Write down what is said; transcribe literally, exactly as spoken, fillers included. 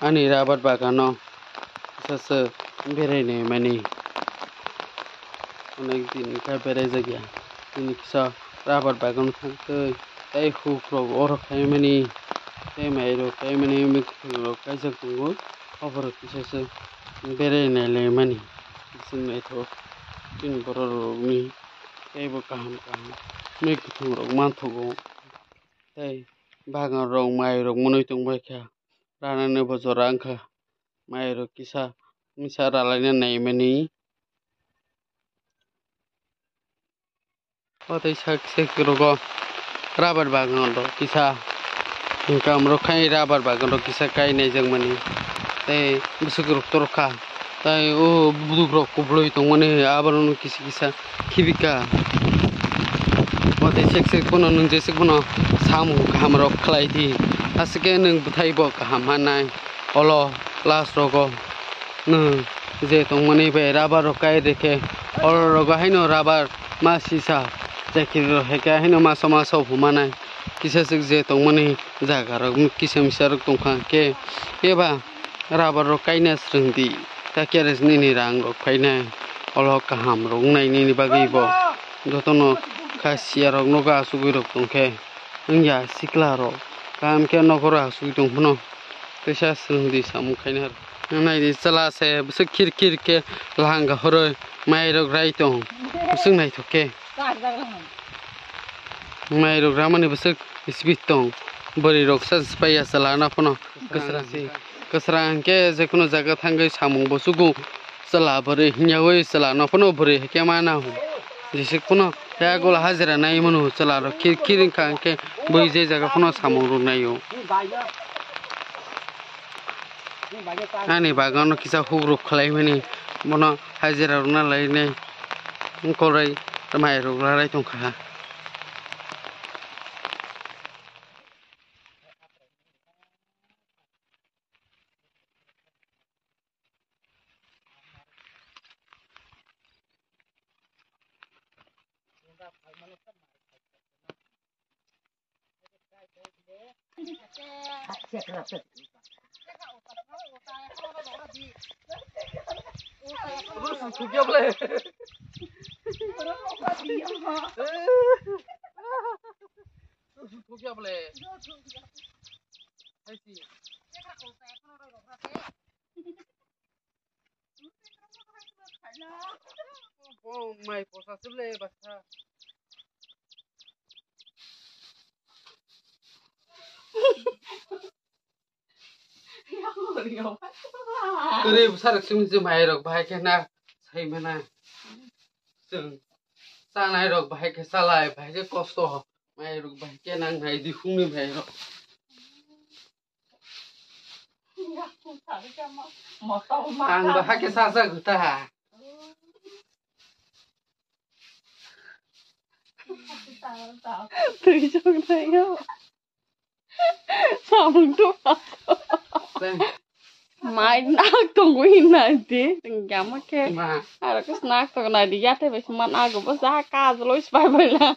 Ani rabar bagano kisa se berai naimani. Onek din kha berai jakya. Tini kisa rabar bagano thangtwi tei hukrok oro khaimani tei mairok kaimani, mwkhwrwng rok kaijak tongo. Oborok kisa se berai nailaimani. Bising naithok chini borok rokni teibo kaham kaham mwkhwrwng rok manthogo. Tei bagan rok mairok mwnwi tongbaikha. Ranani bo jora wngkha. Mairok kisa misa ralaina naimani. O tei sak sak rogo rabar bagan rok kisa hwnkhe amrok khai rabar bagan rok kisa kai naijakmani. Tei bwswk rok torkha. Tei o buduk rok kuplwi tongmani, aborokno kisa kisa khibika. O tei sek sek phano nwng jeswk phano samung kaham rok khlai di, aswk khe nwng bwthai bo kaham manai. Olo last rogo nwng je tongmani bai rabar rok kai rikhe, oro rogo haino rabar ma sisa chakiri rok hai khe haino maso maso phumanai. Kisa swk je tongmani jaga rok kisa misa rok tongkha khe eba. Rabar rok kaina swrwng di, ta keres nini rang rok phainai, olo kaham rok wngnai nini bagwi bo. Jotono kha siya rok nogo asugwi rok tongkhe wngya sikla rok, kaham khe nokoro asugwi tong phano teisa swrwng di samung khainai. Nai di chwla se bwswk khir khir khe lahang kahorwi mai rok rai tong, bwswk naithok khe. Mai rok ramani bwswk speed tong. Bwrwi rok sa paiya chwla no phano kwsrang si. Kwsrang hwnkhe je kono jaga thangwi samung bo sugo. Chwla bwrwi hwnyawi chwla no phano bwrwi hwnkhe mana hwn. Jeswk phano tei agula hajira nai mano chwla rok khir khir wngkha hwnkhe bui je jaga phano samung rok naio. Ani bagano kisa hugruk khlaimani, bono hajira rwna lainai, wngkolrai mai rok rarai tongkha. Mai posa sule basta. Kwrwi bwsarok simi se mai rok bahai khe na sai mana. Chwng chanai rok bahai khe chalai, bahai khe kosto. Mai rok bahai khe nang nai di hungni mai rok. Ang bahai khe sa sa guta ha. Twi jok nai yo. Samung tu. Mai nak tongwi nai di, tengkama khe. Ma. Aro khe snak tong nai di, yate bai sman ago bo ja ka jolo ispai bai la.